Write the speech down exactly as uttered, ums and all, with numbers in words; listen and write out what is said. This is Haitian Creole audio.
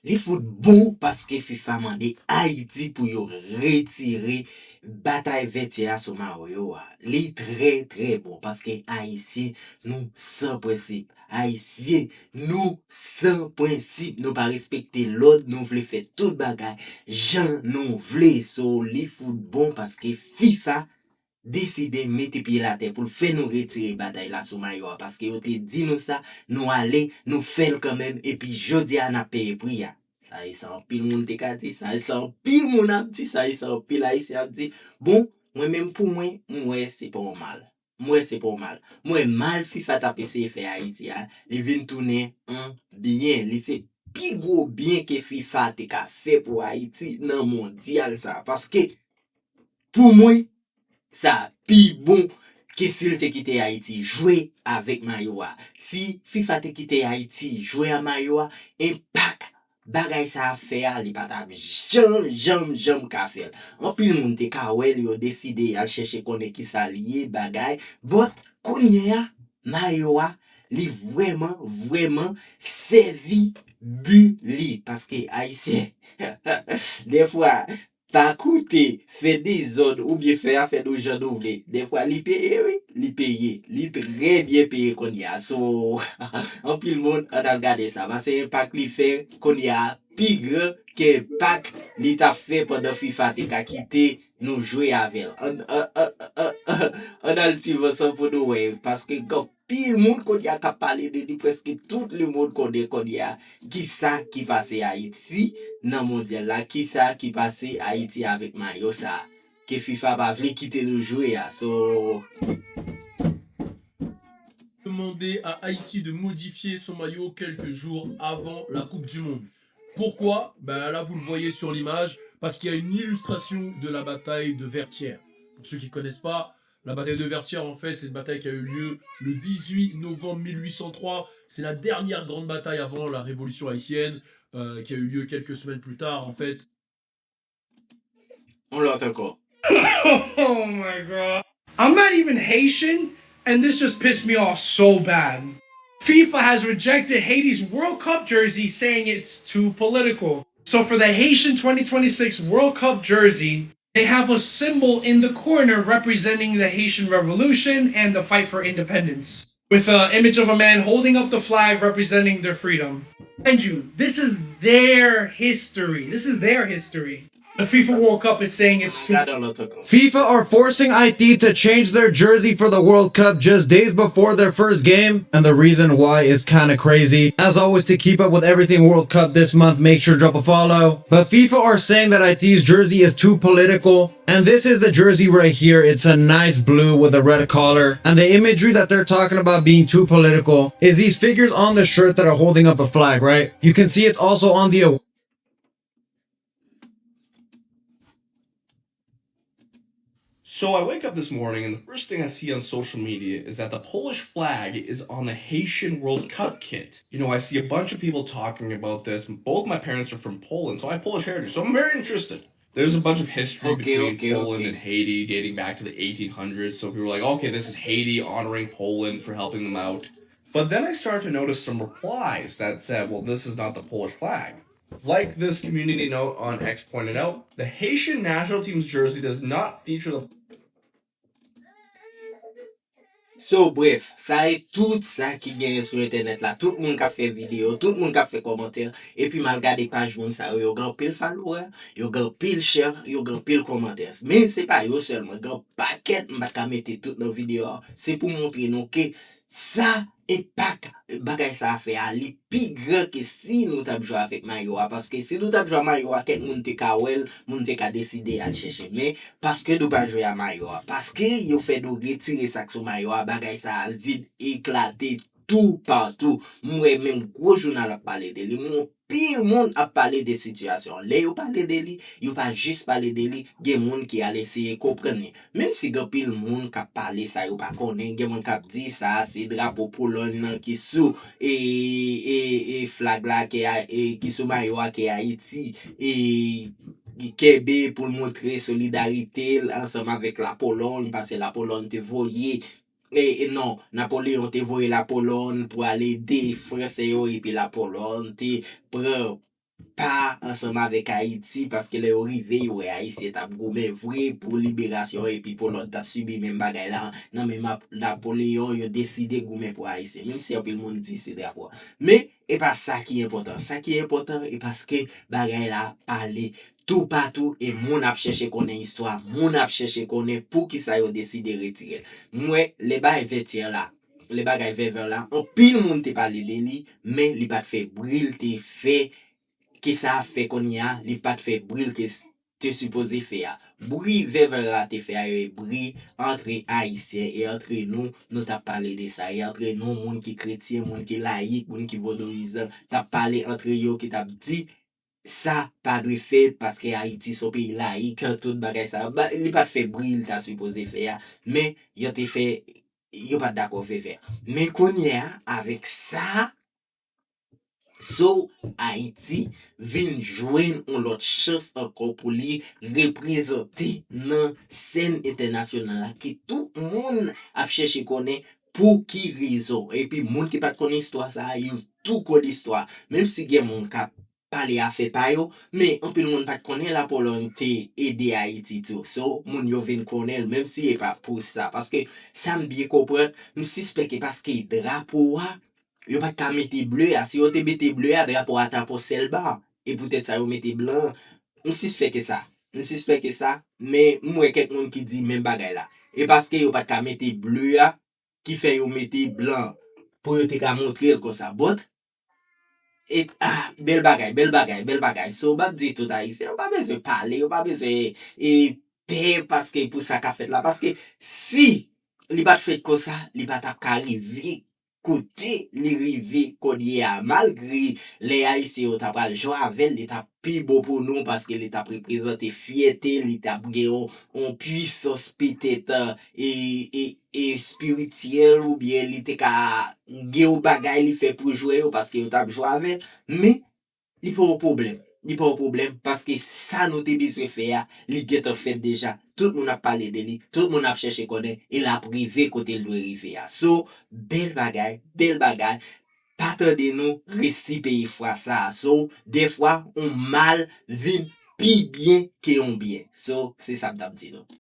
Li fout bon paske fifa mande Ayiti pou yo retire batay vètyè a sou mayo yo a. Li trè, trè bon paske Ayisyen, nou san prensip. Ayisyen, nou san prensip. Nou pa respekte lòd, nou vle fè tout bagay jan nou vle. So, li fout bon paske fifa deside mete pye l atè pou l fè nou retire batay la sou mayo a, paske yo te di nou sa, nou ale, nou fè l kanmenm, epi jodi a n ap peye pri a. Sa e sa anpil moun te ka di, sa e sa anpil moun ap di, sa e sa anpil Ayisyen ap di. Bon, mwen menm pou mwen, m wè se pa yon mal. M wè se pa yon mal. M wè mal fifa t ap eseye fè Ayiti a, li vin tounen an byen. Li se pi gwo byen ke fifa te ka fè pou Ayiti nan mondyal sa. Paske, pou mwen, sa pi bon ke si l te kite Ayiti jwe avèk mayo a. Si fifa te kite Ayiti jwe a mayo a, enpak bagay sa ap fè a, li pa t ap janm, janm, janm ka fè l. Anpil moun te ka wè l, yo deside y al chèche konnen ki sa l ye, bagay. But, kounye a, mayo a, li vrèman, vrèman sèvi bi li. Paske Ayisyen, dèfwa, pa koute, fè dezòd oubyen fè afè nou jan nou vle. Dèfwa, li peye, wi, li peye. Li trè byen peye kounye a. So, anpil moun, ann al gade sa. Paske enpak li fè kounye a pi gran ke enpak li t ap fè pandan fifa te ka kite nou jwe avè l. Ann, ann, ann, ann, ann, ann al swiv ansanm pou nou wè. Paske gen anpil moun kounye a k ap pale de li, prèske tout lemonn konnen kounye a kisa ki pase Ayiti nan mondyal la, kisa ki pase Ayiti avèk mayo sa a ke fifa pa vle kite nou jwe a. So, Demander à Haïti de modifier son maillot quelques jours avant la Coupe du Monde. Pourquoi ? Ben là, vous le voyez sur l'image, parce qu'il y a une illustration de la bataille de Vertières. Pour ceux qui ne connaissent pas, la bataille de Vertières, en fait, c'est une bataille qui a eu lieu le dix-huit novembre mille huit cent trois. C'est la dernière grande bataille avant la révolution haïtienne, euh, qui a eu lieu quelques semaines plus tard, en fait. On lòt ankò. Oh my god. I'm not even Haitian, and this just pissed me off so bad. FIFA has rejected Haiti's World Cup jersey, saying it's too political. So for the Haitian twenty twenty-six World Cup jersey, they have a symbol in the corner representing the Haitian Revolution and the fight for independence, with an image of a man holding up the flag representing their freedom. Mind you, this is their history. This is their history. The FIFA World Cup is saying it's too. FIFA are forcing Haiti to change their jersey for the World Cup just days before their first game, and the reason why is kinda crazy. As always, to keep up with everything World Cup this month, make sure to drop a follow. But FIFA are saying that Haiti's jersey is too political, and this is the jersey right here. It's a nice blue with a red collar, and the imagery that they're talking about being too political is these figures on the shirt that are holding up a flag, right? You can see it's also on the So I wake up this morning and the first thing I see on social media is that the Polish flag is on the Haitian World Cup kit. You know, I see a bunch of people talking about this. Both my parents are from Poland, so I have Polish heritage, so I'm very interested. There's a bunch of history Okay, between okay, Poland okay. and Haiti dating back to the eighteen hundreds. So people were like, okay, this is Haiti honoring Poland for helping them out. But then I started to notice some replies that said, well, this is not the Polish flag. Like this community note on X pointed out, the Haitian national team's jersey does not feature the So, bref, sa e tout sa ki genyen sou entènèt la. Tout moun k ap fè videyo, tout moun k ap fè kòmantè, epi m al gade paj moun sa yo, yo gen anpil follower, yo gen anpil share, yo gen anpil kòmantè. Men se pa yo sèlman, gen pakèt, m pa t ka mete tout nan videyo a. Se pou montre nou ke sa enpak bagay sa a fè a, li pi gran ke si nou t ap jwe avèk mayo a. Paske si nou t ap jwe a mayo a, kèk moun te ka wè l, moun te ka deside al chèche. Men paske nou pa jwe a mayo a, paske yo fè nou retire sa k sou mayo a, bagay sa a vin eklate toupatou. M wè menm gwo jounal ap pale de li, m wè anpil moun ap pale de sitiyasyon an. Lè yo pale de li, yo pa jis pale de li, gen moun ki al eseye konprann li. Menm si gen anpil moun k ap pale sa yo pa konnen, gen moun k ap di sa se drapo Polòny nan ki sou e, e, e flag la ke a- e, ki sou mayo a ke Ayiti e, kenbe pou l montre solidarite l ansanm avèk Lapolòny, paske Lapolòny te voye e, e non, Napoleyon te voye Lapolòn pou al ede Fransè yo, epi Lapolòn te pran pa ansanm avèk Ayiti, paske lè yo rive, yo wè Ayisyen t ap goumen vre pou liberasyon, epi Polòt t ap sibi menm bagay la nan men Napoleyon, yo deside goumen pou Ayisyen, menm si anpil moun di se drapo a. Men, e pa sa ki enpòtan. Sa ki enpòtan, e paske bagay la pale toupatou, e moun ap chèche konnen istwa, moun ap chèche konnen poukisa yo deside retire l. Mwen, lè bagay vètyè la, lè bagay vèvè la, anpil moun te pale de li, men li pa t fè bri l te fè, ke sa ap fè kounye a, li pa t fè bri l ke te sipoze fè a. Bri vèvè la te fè a, e bri antre Ayisyen, e antre nou, nou t ap pale de sa, e antre nou, moun ki kretyen, moun ki layik, moun ki vodouyizan, t ap pale antre yo, ki t ap di, sa pa dwe fèt paske Ayiti se yon peyi layik, tout bagay sa. Li pa t fè bri l ta sipoze fè a, men yo te fè, yo pa t dakò vèvè. Men kounye a, avèk sa, So Ayiti vin jwenn yon lòt chans ankò pou li reprezante nan sèn entènasyonal la, ke tout moun ap chèche konnen pou ki rezon. Epi moun ki pa t konn istwa sa a, yo tou konn istwa. Menm si gen moun k ap pale afè pa yo, men anpil moun pa t konnen Lapolòny te ede Ayiti tou. So, moun yo vin konnen l, menm si e pa pou sa. Paske sa m byen konprann, m sispèk e paske drapo a, yo pa t ka mete ble a. Si yo te mete ble a, drapo a t ap yon sèl ba. E poutèt sa yo mete blan an. M sispèk e sa. M sispèk e sa, men m wè kèk moun ki di menm bagay la. E paske yo pa t ka mete ble a, ki fè yo mete blan an. Pou yo te ka montre l konsa. But, e, ah, bèl bagay, bèl bagay, bèl bagay. So, m ap di tout Ayisyen, yo pa bezwen pale, yo pa bezwen, e, pè, paske pou sa k ap fèt la. Paske si li pa t fèt konsa, li pa t ap ka rive kote li rive kounye a. Malgre lè Ayisyen yo ta pral jwe avè l, li t ap pi bon pou nou, paske li t ap reprezante fyète, li t ap gen yon, yon pwisans petèt, e, e, e espirityèl, oubyen li te ka gen yon bagay li fè pou jwè yo, paske yo t ap jwe avè l. Men, li pa yon pwoblèm. Li pa yon pwoblèm, paske sa nou te bezwen fè a, li gentan fèt deja. Tout moun ap pale de li, tout moun ap chèche konnen, e l ap rive kote l dwe rive a. So, bèl bagay, bèl bagay. Pa tande nou resi peye fwa sa a. So, dèfwa, yon mal vin pi byen ke yon byen. So, se sa m t ap di nou.